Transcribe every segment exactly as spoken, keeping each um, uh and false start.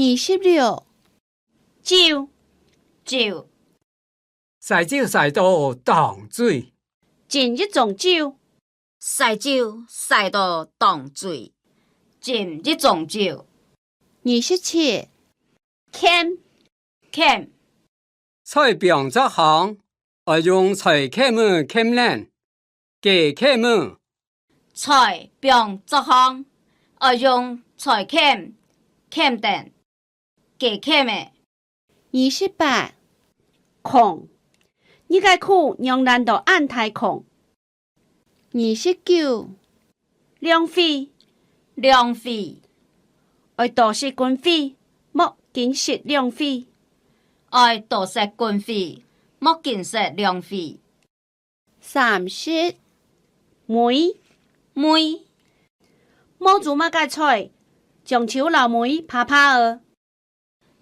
二十六，酒，酒， 晒酒晒到當醉。斟一盅酒，晒酒晒到當醉。斟一盅酒。二十七，掔，掔，菜放桌項，愛用菜掔仔掔等， 雞掔仔。菜放桌項，愛用菜掔，掔等，雞掔仔。二十八，窮，你个褲仰爛到恁大窮。二十九，浪費，浪費，愛多食滾水，莫緊食浪費。愛多食滾水，莫緊食浪費。 三十，梅，梅，無煮麼个菜，將就摎梅扒扒仔。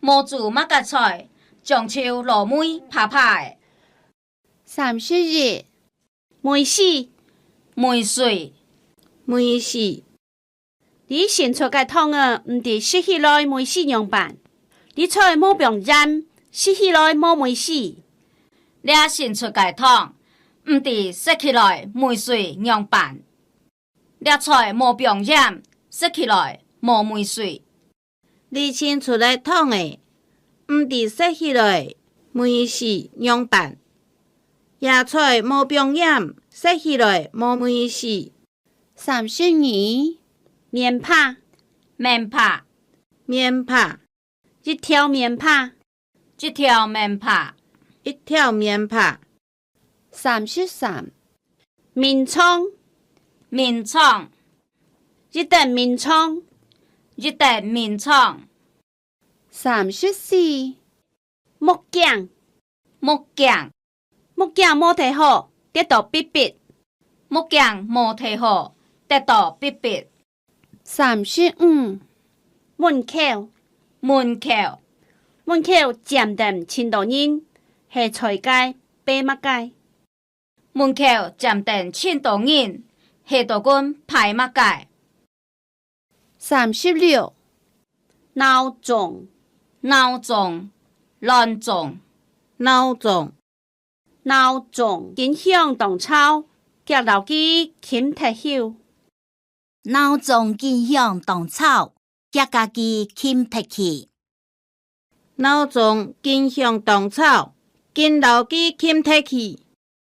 無煮麼个菜，將就摎梅扒扒仔。三十一，梅水，梅水，梅水。 這新出个湯仔，毋知食起來味緒仰般？這菜無放鹽，食起來無味緒。這新出个湯，毋知食起來味緒仰般？這菜無放鹽，食起來無味緒。這新出个湯仔，毋知食起來味緒仰般？這菜無放鹽，食起來無味緒。 三十二，棉帕，棉帕，棉帕，一條棉帕，一條棉帕，一條棉帕。三十三，眠床，眠床，一垤眠床，一垤眠床。三十四， 目鏡，目鏡，目鏡無戴好，跌到必必。目鏡無戴好，跌到必必。三十五，門口，門口，門口尖等盡多人，係菜該，排麼个？ 門口尖等盡多人，係到該排麼个？三十六，鬧鐘，鬧鐘，亂鐘，鬧鐘，鬧鐘緊響當吵，遽摎佢撳忒去。 鬧鐘緊響當吵，遽摎佢撳忒去。鬧鐘緊響當吵，緊摎佢撳忒去。